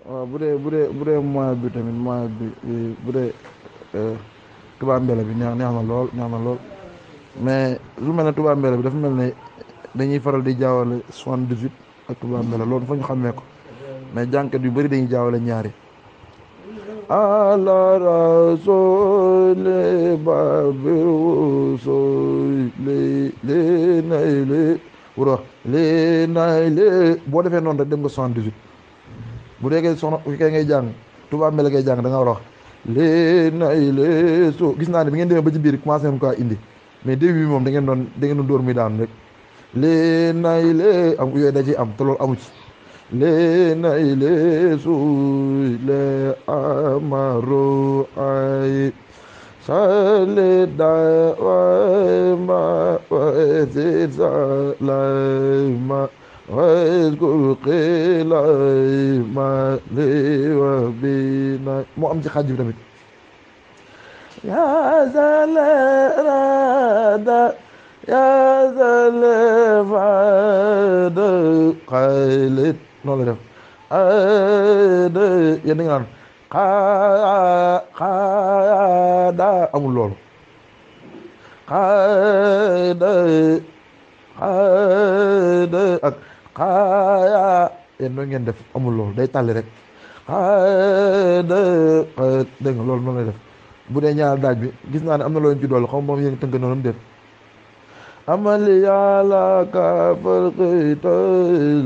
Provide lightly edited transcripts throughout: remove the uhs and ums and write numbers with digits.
waaw bu dee moyen bi tamit moyen bi bu dee Touba Mbella bi neex na lool neex na lool mais lu mel ne Touba Mbella bi dafa mel ne dañuy faral di jaawale 78 ak Touba Mbella loolu fa ñu xamee ko mais jànkat yu bëri dañuy jaawale ñaari ala rasuli babi rusuli li nay li wuro li nay li boo defee noonu rek dem nga 78 bu dee soxna kay ngay jàng Touba Mbella ngay jàng da nga war a wax li nay li so gis naa ne bi ngeen demee ba ci biir commencé ngeen ko indi mais début bi moom da ngeen doon dóor muy daanu rek li nay li am yooyu da ci am te loolu amu ci le nay le suy le amaru ay sale da way ma way zid salay ma way gul qilay ma li wa bina moo am ci xaaj bi tamit ya zale rada ya zale fada qaylit noonu la def yéen da nga naan xaada amul loolu xaada ak xaaya yéen noonu ngeen def amul loolu day tàlli rek xaada dégg nga loolu noonu lay def bu dee ñaar daaj bi gis naa ne am na loolu ci dool xam moom yéen tënk noonu déet amali yàlla ka farqita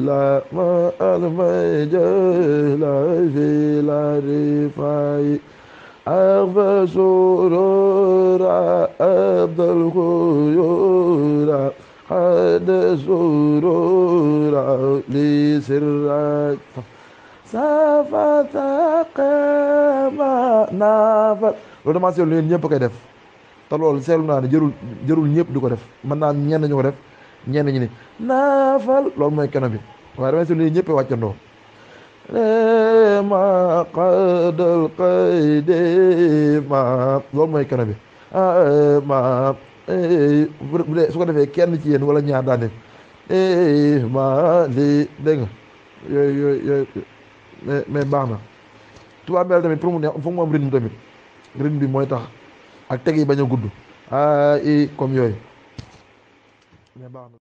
la ma almay jëla fi la rifay arfa surura abdal khuyura xad surura li sirra safata qama nafat loolu dama seetlu leen ñëpp koy def te loolu seetlu naa ne jërul ñëpp di ko def mën naa ñenn ñu ko def ñenn ñi ni naafal loolu mooy keno bi waaye damay seetlu ñëpp wàccandoo ma qadal qaydi ma loolu mooy keno bi ma bu dee su ko defee kenn ci yéen wala ñaar daan def ma lii dégg nga yooyu mais baax na Touba Mbella tamit pour mu neex foog mu am rythme tamit rythme bi mooy tax ak teg yi bañ a gudd i comme yooyu mais baax na